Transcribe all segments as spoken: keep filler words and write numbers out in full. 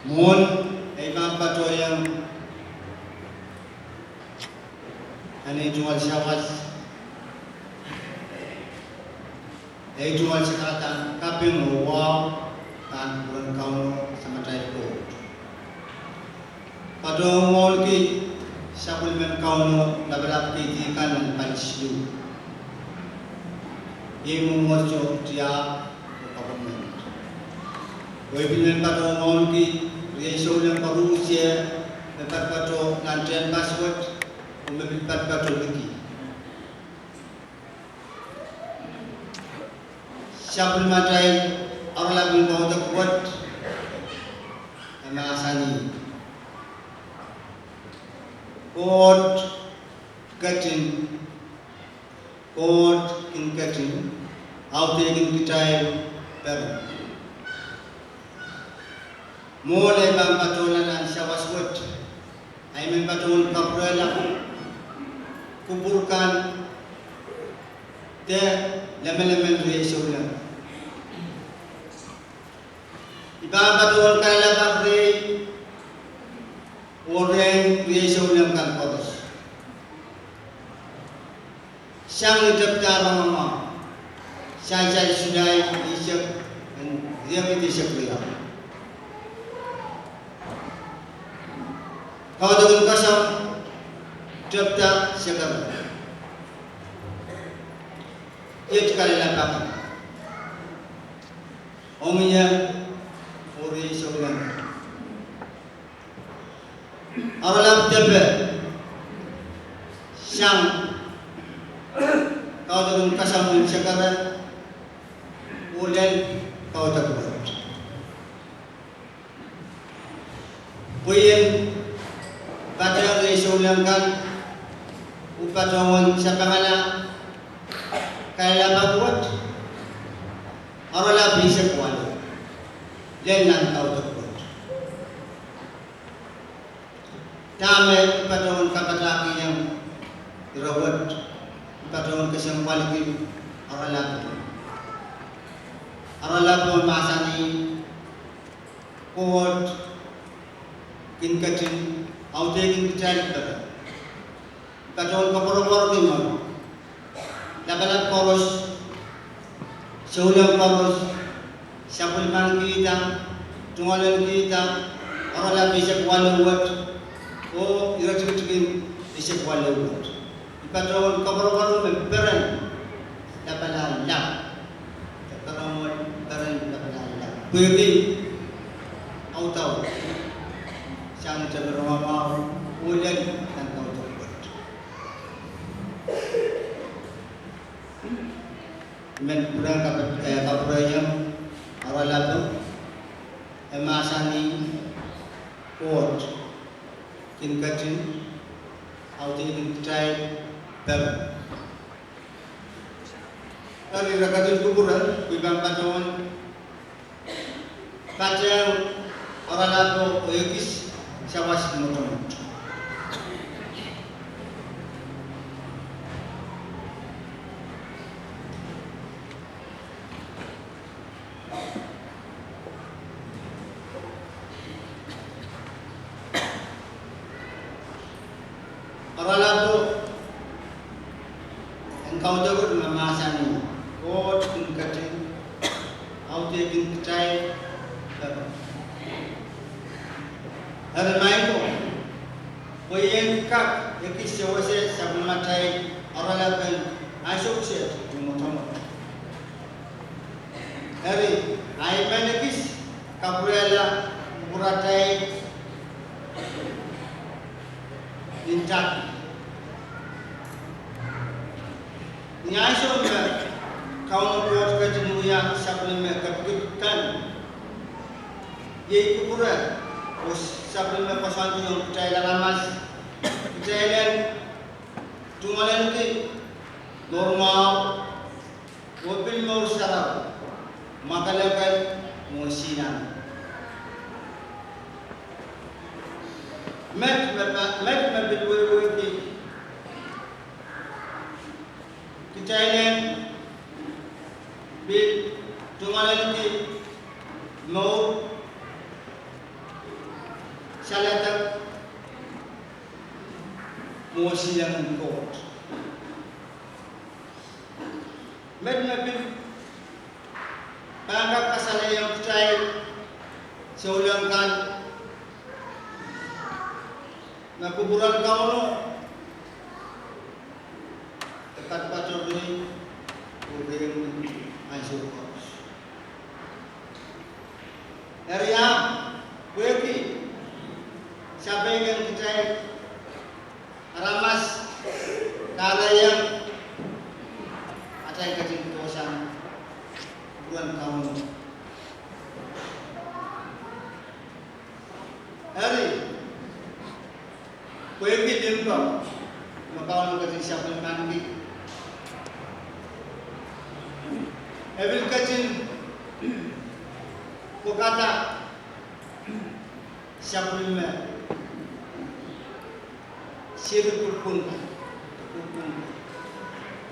Mwohn ei pahn patohiong nan ei tungoal sawas, ei tungoal sakaradahn kaping oh wahu pahn kupwuren Kauno Samatail Koht. Patohwan wauneki sapwellimen Kauno lapalap keidi kan nan pali siluh. Iei mwomwohdiso, tiahk, oh government. Oh I pil men patohwan wauneki riei souleng koaros me patopato nan tehnpas wet, oh me pil patopato liki. Sapwellimatail oaralap en kaudok wet, e mahsanih: Koht ketin, Koht kin ketin audehkin kitail peren. Mwohn ei pahn patohla nan sawas wet, I men patohwan kapwurehla kupwur kan de lemelemen riei souleng. I pahn patohwan kalelapak rehi oh rehn riei souleng kan koaros. Sang ni tepda rongamwahu, sansal Sulai eisek, riekid eisek riau. Kaudok en Kesem, tepda Sehkeren. Iet kalelapak, ong ie oh riei souleng. Oaralap depe sang kaudok en Kesem en Sehkeren oh lel kaudok wet. Pwe I en patehng riei souleng kan oh patohwan sapengala kalelapak wet, oaralap eisek waluh, lel nan kaudok wet. Dahme I patohwan kapadahkihong ire wet, I patohwan kesempwaliki oaralap. Oaralapo mahsanih: Koht kin ketin audehkin kitail peren. I patohwan koapworopworki me lapalap koaros, souleng koaros, sapwellimankihda, tungoalenkihda oaralap eisek waluh wet oh iretikitik en eisek waluh wet. I patohwan koapworopworki me peren lapalap lap, de peren, peren lapalap lap, pwehki audaud sang ni tepda rongamwahu oh lel nan kaudok wet. I men pwurehng kapw-, eh, kapwurehiong oaralapo, e mahsanih: Koht kin ketin audehkin kitail peren. Eri, ire ketin kupwure, I pahn patohwan patehng oaralapo oh ekis sawas mwotomwot. Oaralapo en kaudok wet me mahsanih: Koht kin ketin audehkin kitail peren. Eri maing ko, pwe I en kak ekis sewese sapwellimatail oaralap en ansou kiset ni mwotomwot. Eri, I men ekis kapwurehla kupwuratail nin Turkey. Ni ansou me Kauno Koht ketin wia sapwellime kepikip kan, iei kupwure oh sapwellime koasoandi ong kitail aramas, kitail en tungoalenki mour mwahu oh pil mour sarawi, mwakelekel, oh silangin. Met me pa-, met me pil wehwehki kitail en pil tungoalenki mour saledek mwohn siheng en Koht. Met me pil pahn kak kasalehiong kitail souleng kan me kupwuren Kauno e patopato rehi oh rehi ni ansou koaros. Eri ahpw pwehki sapeikan kitail aramas, kahrehiong atail ketin kohsang kupwuren Kauno. Eri pwehki limpoak me Kauno ketin sapwellimaniki, e pil ketin pwukada sapwellime seri pwupwung, pwupwung.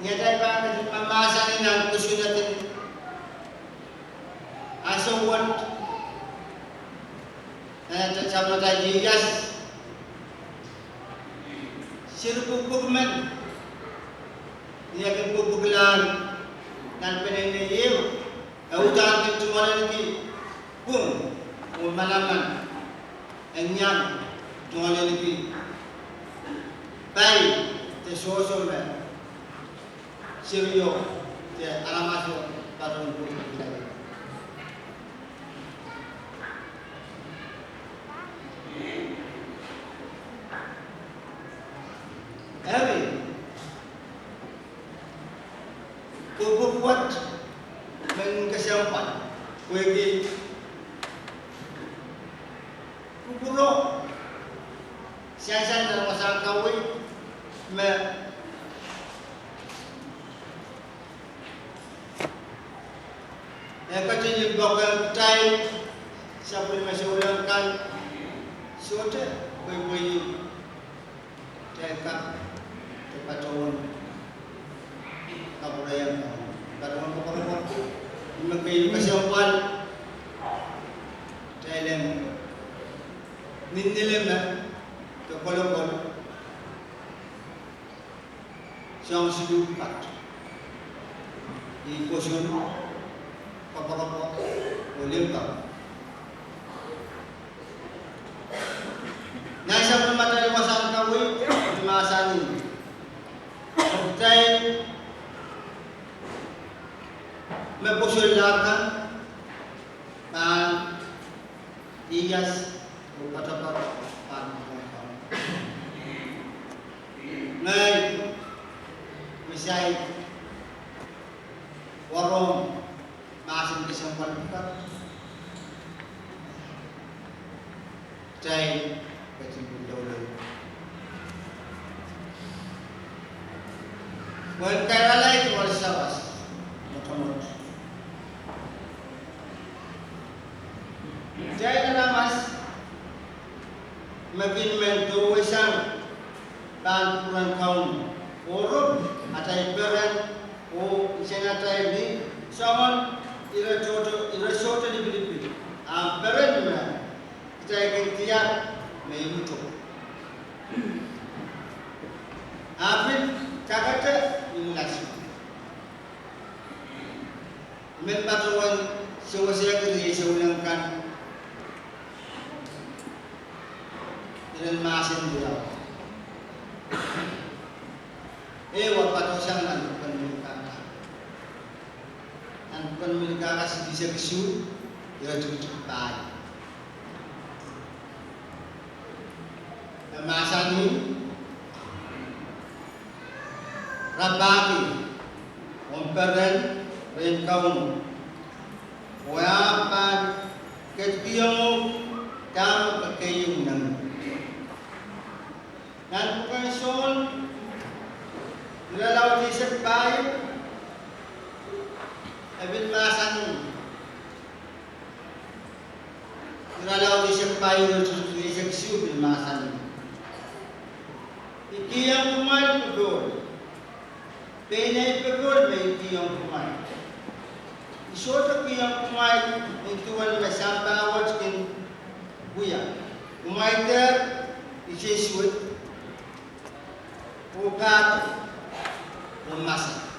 Ni atail pahn ketin mahmahsanih nan kosonned en ansou wet, nan atail sapwellimatail ieias, seri pwupwung men, ni e kin pwupwungkihla nan peneinei ehu, e uhdahn kin tungoaleniki pwung oh manaman, e iang tungoaleniki pai de sohso me serio de aramaso patohwan pwupwungkihla. Eri pwupwung wet men kesempwal, pwehki kupwuro sansal nan wasahn kaweid me e ketin limpoakohng kitail sapwellime souleng kan, sohte pweipweini kitail kak de patohwan kapwurehiong, patohwan koapworopwor. Ih me keieu kesempwal, kitail en ninileme de kolokol soahng siluh pwukat: ih pwoson, koapworopwor, oh limpoak. Nan sapwellimatail wasahn kaweid e mahsanih, kitail me pwoson laka pahn ieias oh poatopoat pahn kupwuren Kauno. Ngehi me saik warohng mahsen kesempwal pwukat, kitail ketin pil doulou. Pwehn kairala ih duwen sawas mwotomwot. Kitail aramas me kin men dowehsang pahn kupwuren Kauno, oarohng atail peren oh nsenatail ni soangen ire sohte, ire sohte lipilipil, ahpw peren me kitail kin diar me imwutok, ahpw pil takete imwilasi. I men patohwan sewesehki riei souleng kan, iren mahsen wiawi. Ehu, e patohsang nan pwuken Melkahka. Nan pwuken Melkahka silihsek isuh, iretikitik pahieu, e mahsanih: Rapahki omw peren rehn Kauno, oh e ahpw pahn ketikihong uhk dahme ke keieu nengih. Nan pwuken Sohn irelaud eisek pahieu, e pil mahsanih, irelaud eisek pahieu, iretikitik eisek isuh pil mahsanih: I kihong kumwail popohl, pein ei popohl me I kihong kumwail. I sohte kihong kumwail nin duwen me sampah wet kin wia. Kumwail Jesuit, oh kahdo, oh masak.